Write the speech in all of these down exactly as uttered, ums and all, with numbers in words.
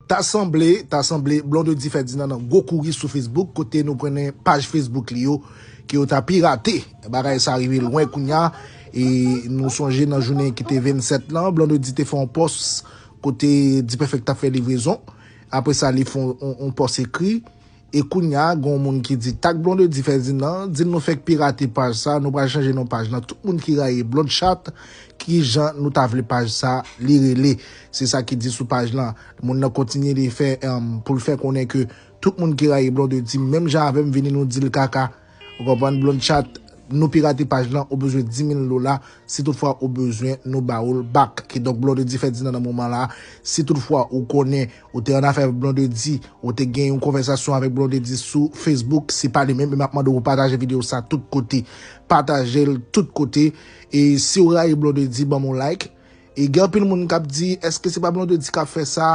Ta sanble, ta sanble Blondedy Ferdinand nan gwo kouri sou Facebook, kote nou konnen paj Facebook li yo ke yo ta pirate. Bagay sa rive lwen kounya, e nou sonje nan jounen ki te vennsèt lan, Blondedy te fè yon pòs kote D-Perfect t ap fè livrezon. Apre sa, li fè yon, yon, yon pòs ekri. E kounya, gen yon moun ki di tag Blondedy Ferdinand, di l nou fèk pirate paj sa, nou pral chanje non paj lan. Tout moun ki rayi Blondchat, ki jan nou ta vle paj sa li rele? Se sa ki di sou paj lan. Moun nan kontinye li fè, em, pou l fè konnen ke tout moun ki rayi Blondedy, menm jan avè m, vini nou di l kaka. Ou konprann, Blondchat, nou pirate paj lan, ou bezwen dis mil dola. Si toutfwa ou bezwen, nou ba ou l back. Kidonk, Blondedy Ferdinand nan moman la, si toutfwa ou konnen ou te an afè avèk Blondedy, ou te gen yon konvèsasyon avèk Blondedy sou Facebook, se pa li menm, men m ap mande w pou pataje videyo sa tout kote. Pataje l tout kote. E si w rayi Blondedy, ban m yon like. E gen anpil moun k ap di, èske se pa Blondedy k ap fè sa?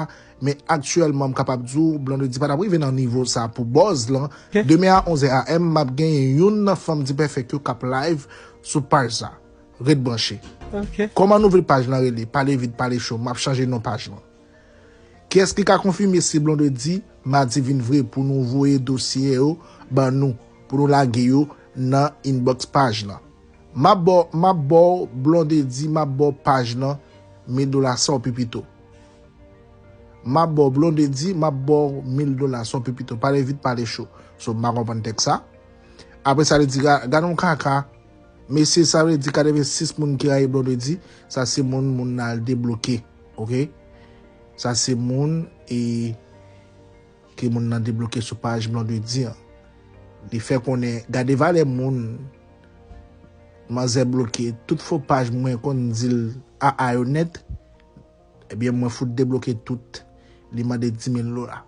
Men aktyèlman, m kapab di w, Blondedy pa t ap rive nan nivo sa pou buzz lan. Demen a onz è a m, m ap genyen youn nan fanm D-Perfect yo k ap live sou paj sa. Ret branche. Kòman nou vle paj lan rele? Pale vit, pale cho. M ap chanje non paj lan. Kiyès ki ka konfime si Blondedy Madivin vre pou nou voye dosye yo ban nou, pou nou lage yo nan inbox paj lan? M ap ba w, m ap ba w Blondedy, m ap ba w paj lan mil dola sa w pi pito. M ap ba w Blondedy, m ap ba w mil dola sa w pi pito. Pale vit, pale cho. So, m pa konprann tèks sa. Apre sa, li di, ga-, gade yon kaka. Mesye, sa vle di katrevensis moun ki rayi Blondedy, sa se moun, moun nan al debloke. Oke? Sa se moun, e, ke moun nan debloke sou paj Blondedy an. Li fè konnen, gade valè moun manzè bloke, tout fo paj mwen konn di l a a yo nèt, ebyen mwen fout debloke tout, li mande dis mil dola.